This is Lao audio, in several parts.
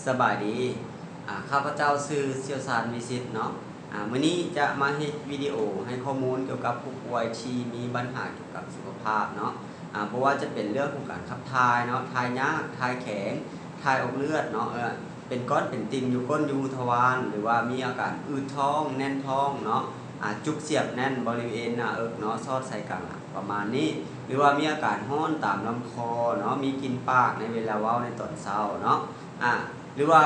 ສະບາຍດີ ອາ ຂ້າພະເຈົ້າຊື່ຊ່ຽວຊານ ວິສິດ ເນາະ. ອາ ມື້ນີ້ຈະມາເຮັດວິດີໂອໃຫ້ຂໍ້ມູນກ່ຽວກັບຜູ້ປ່ວຍທີ່ມີບັນຫາກ່ຽວກັບສຸຂະພາບເນາະ. ອາ ບໍ່ວ່າຈະເປັນເລື່ອງຂອງການຂັບຖ່າຍເນາະ, ຖ່າຍຍາກ, ຖ່າຍແຂງ, ຖ່າຍອອກເລືອດເນາະ, ເອີ ເປັນກ້ອນເປັນຕິ່ງຢູ່ກົ້ນຢູ່ຮູທະວານ ຫຼືວ່າມີອາການອືດທ້ອງ, ແໜ້ນທ້ອງເນາະ, ອາ ຈຸກສຽບແໜ້ນບໍລິເວນໜ້າເອິກເນາະ, ສອດໃສ່ກາງຫຼັງ ປະມານນີ້ ຫຼືວ່າມີອາການຮ້ອນຕາມລຳຄໍເນາະ, ມີກິ່ນປາກໃນເວລາເວົ້າໃນຕອນເຊົ້າເນາະ ອາ ຫຼືວ່າ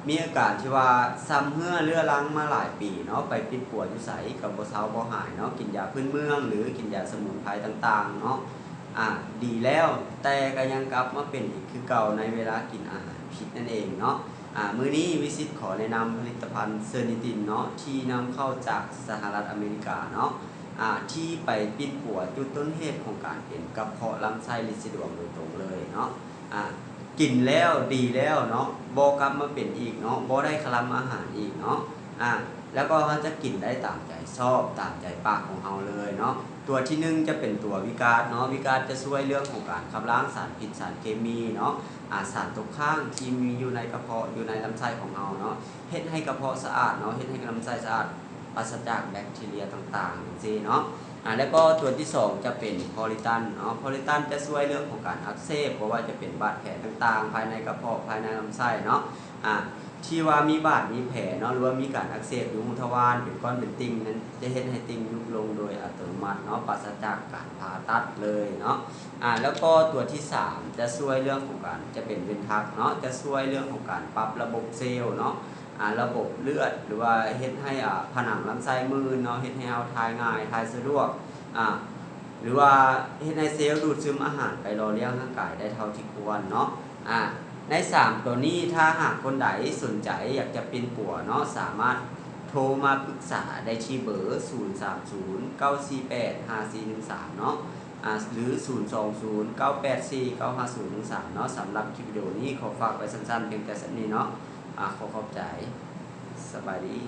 ມີອາການທີ່ວ່າຊຳເຮື້ອເຮື້ອລັງມາຫຼາຍປີເນາະ, ໄປປິ່ນປົວຢູ່ໃສກໍບໍ່ເຊົາບໍ່ຫາຍເນາະ, ກິນຢາພື້ນເມືອງ ຫຼື ກິນຢາສະໝຸນໄພຕ່າງໆເນາະ ອາ ດີແລ້ວ ແຕ່ກໍຍັງກັບມາເປັນອີກຄືເກົ່າໃນເວລາກິນອາຫານຜິດນັ້ນເອງເນາະ. ອາ ມື້ນີ້ວິສິດຂໍແນະນຳຜະລິດຕະພັນເຊີນິຕິນເນາະ ທີ່ນຳເຂົ້າຈາກສະຫະລັດອາເມລິກາເນາະ ອາ ທີ່ໄປປິ່ນປົວຈຸດຕົ້ນເຫດຂອງການເປັນກະເພາະລຳໄສ້ລິດສະດວງໂດຍຕົງເລີຍເນາະ. ອາ ກິນແລ້ວດີແລ້ວເນາະ, ບໍ່ກັບມາເປັນອີກເນາະ, ບໍ່ໄດ້ຄະລຳອາຫານອີກເນາະ ອາ ແລ້ວກໍເຮົາຈະກິນໄດ້ຕາມໃຈຊອບ ຕາມໃຈປາກຂອງເຮົາເລີຍເນາະ. ຕົວທີໜຶ່ງຈະເປັນຕົວວິກາດເນາະ, ວິກາດຈະຊ່ວຍເລື່ອງຂອງການຂັບລ້າງສານພິດສານເຄມີເນາະ ອາ ສານຕົກຄ້າງທີ່ມີຢູ່ໃນກະເພາະ ຢູ່ໃນລຳໄສ້ຂອງເຮົາເນາະ, ເຮັດໃຫ້ກະເພາະສະອາດເນາະ, ເຮັດໃຫ້ລຳໄສ້ສະອາດ ປາສະຈາກແບັກທີເຣຍຕ່າງໆຈັ່ງຊີ້ເນາະ. ອາ ແລ້ວກໍຕົວທີສອງຈະເປັນໂພລິຕັນເນາະ, ໂພລິຕັນຈະຊ່ວຍເລື່ອງຂອງການອັກເສບ ບໍ່ວ່າຈະເປັນບາດແຜຕ່າງໆ ພາຍໃນກະເພາະ ພາຍໃນລຳໄສ້ເນາະ ອາ ທີ່ວ່າມີບາດມີແຜເນາະ ຫຼືວ່າມີການອັກເສບຢູ່ຮູທະວານ ເປັນກ້ອນເປັນຕິ່ງນັ້ນ ຈະເຮັດໃຫ້ຕິ່ງຍຸບລົງໂດຍອັດຕະໂນມັດເນາະ ປາສະຈາກການຜ່າຕັດເລີຍເນາະ. ອາ ແລ້ວກໍຕົວທີສາມຈະຊ່ວຍເລື່ອງຂອງການ ຈະເປັນເວັນທັກເນາະ, ຈະຊ່ວຍເລື່ອງຂອງການປັບລະບົບເຊວເນາະ ອາ ລະບົບເລືອດ ຫຼືວ່າເຮັດໃຫ້ ອາ ຜະໜັງລຳໄສ້ມື່ນເນາະ, ເຮັດໃຫ້ເຮົາຖ່າຍງ່າຍ ຖ່າຍສະດວກ ອາ ຫຼືວ່າເຮັດໃຫ້ເຊວດູດຊຶມອາຫານໄປຫຼໍ່ລ້ຽງຮ່າງກາຍໄດ້ເທົ່າທີ່ຄວນເນາະ. ອາ ໃນສາມຕົວນີ້ ຖ້າຫາກຄົນໃດສົນໃຈຢາກຈະປິ່ນປົວເນາະ ສາມາດໂທມາປຶກສາໄດ້ທີ່ເບີ ສູນສາມສູນ ເກົ້າສີ່ແປດ ຫ້າສີ່ໜຶ່ງສາມເນາະ ອາ ຫຼື ສູນສອງສູນ ເກົ້າແປດສີ່ ເກົ້າຫ້າສູນໜຶ່ງສາມເນາະ. ສຳລັບຄລິບວິດີໂອນີ້ ຂໍຝາກໄວ້ສັ້ນໆພຽງແຕ່ສ່ຳນີ້ເນາະ. ອາ ຂໍຂອບໃຈ. ສະບາຍດີ.